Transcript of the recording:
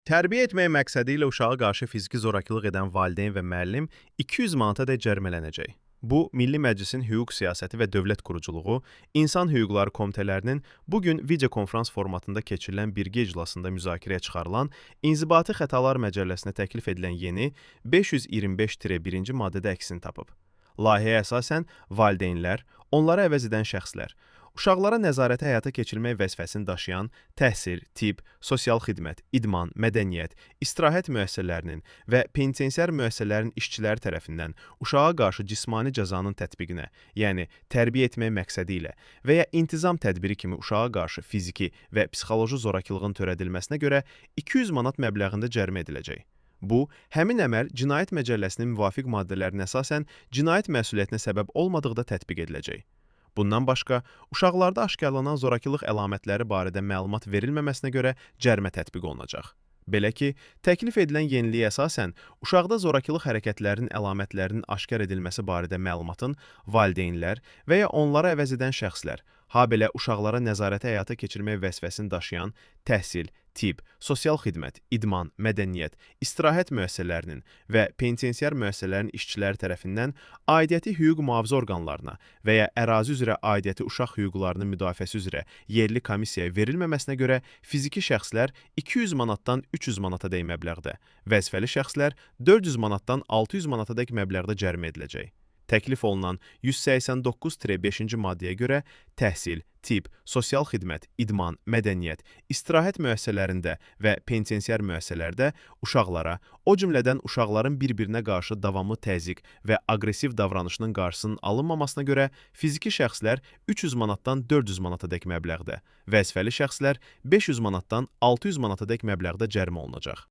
Tərbiyə etmək məqsədi ilə uşağa qarşı fiziki zorakılıq edən valideyn və müəllim 200 manata dək cərimələnəcək. Bu, Milli Məclisin Hüquq Siyasəti və Dövlət Quruculuğu, İnsan Hüquqları Komitələrinin bu gün videokonfrans formatında keçirilən birgə iclasında müzakirəyə çıxarılan İnzibati Xətalar Məcəlləsinə təklif edilən yeni 525-1-ci maddədə əksini tapıb. Layihəyə əsasən valideynlər, onları əvəz edən şəxslər, uşaqlara nəzarəti həyata keçirmək vəzifəsini daşıyan təhsil, tibb, sosial xidmət, idman, mədəniyyət, istirahət müəssisələrinin və penitensiar müəssisələrin işçiləri tərəfindən uşağa qarşı cismani cəzanın tətbiqinə, yəni tərbiyə etmək məqsədi ilə və ya intizam tədbiri kimi uşağa qarşı fiziki və psixoloji zorakılığın törədilməsinə görə 200 manat məbləğində cərimə ediləcək. Bu, həmin əməl Cinayət Məcəlləsinin müvafiq maddələrinə əsasən cinayət məsuliyyətinə səbəb olmadıqda tətbiq ediləcək. Bundan başqa, uşaqlarda aşkarlanan zorakılıq əlamətləri barədə məlumat verilməməsinə görə cərimə tətbiq olunacaq. Belə ki, təklif edilən yeniliyə əsasən uşaqda zorakılıq hərəkətlərinin əlamətlərinin aşkar edilməsi barədə məlumatın valideynlər və ya onları əvəz edən şəxslər, habelə uşaqlara nəzarəti həyata keçirmək vəzifəsini daşıyan təhsil, tibb, sosial xidmət, idman, mədəniyyət, istirahət müəssisələrinin və penitensiar müəssisələrin işçiləri tərəfindən aidiyyəti hüquq mühafizə orqanlarına və ya ərazi üzrə aidiyyəti uşaq hüquqlarının müdafiəsi üzrə yerli komissiyaya verilməməsinə görə fiziki şəxslər 200 manatdan 300 manata dək məbləğdə, vəzifəli şəxslər 400 manatdan 600 manata dək məbləğdə cərimə ediləcək. Təklif olunan 189-5-ci maddəyə görə təhsil, tibb, sosial xidmət, idman, mədəniyyət, istirahət müəssisələrində və penitensiar müəssisələrdə uşaqlara, o cümlədən uşaqların bir-birinə qarşı davamlı təzyiq və aqressiv davranışının qarşısının alınmamasına görə fiziki şəxslər 300 manatdan 400 manata dək məbləğdə, vəzifəli şəxslər 500 manatdan 600 manata dək məbləğdə cərimə olunacaq.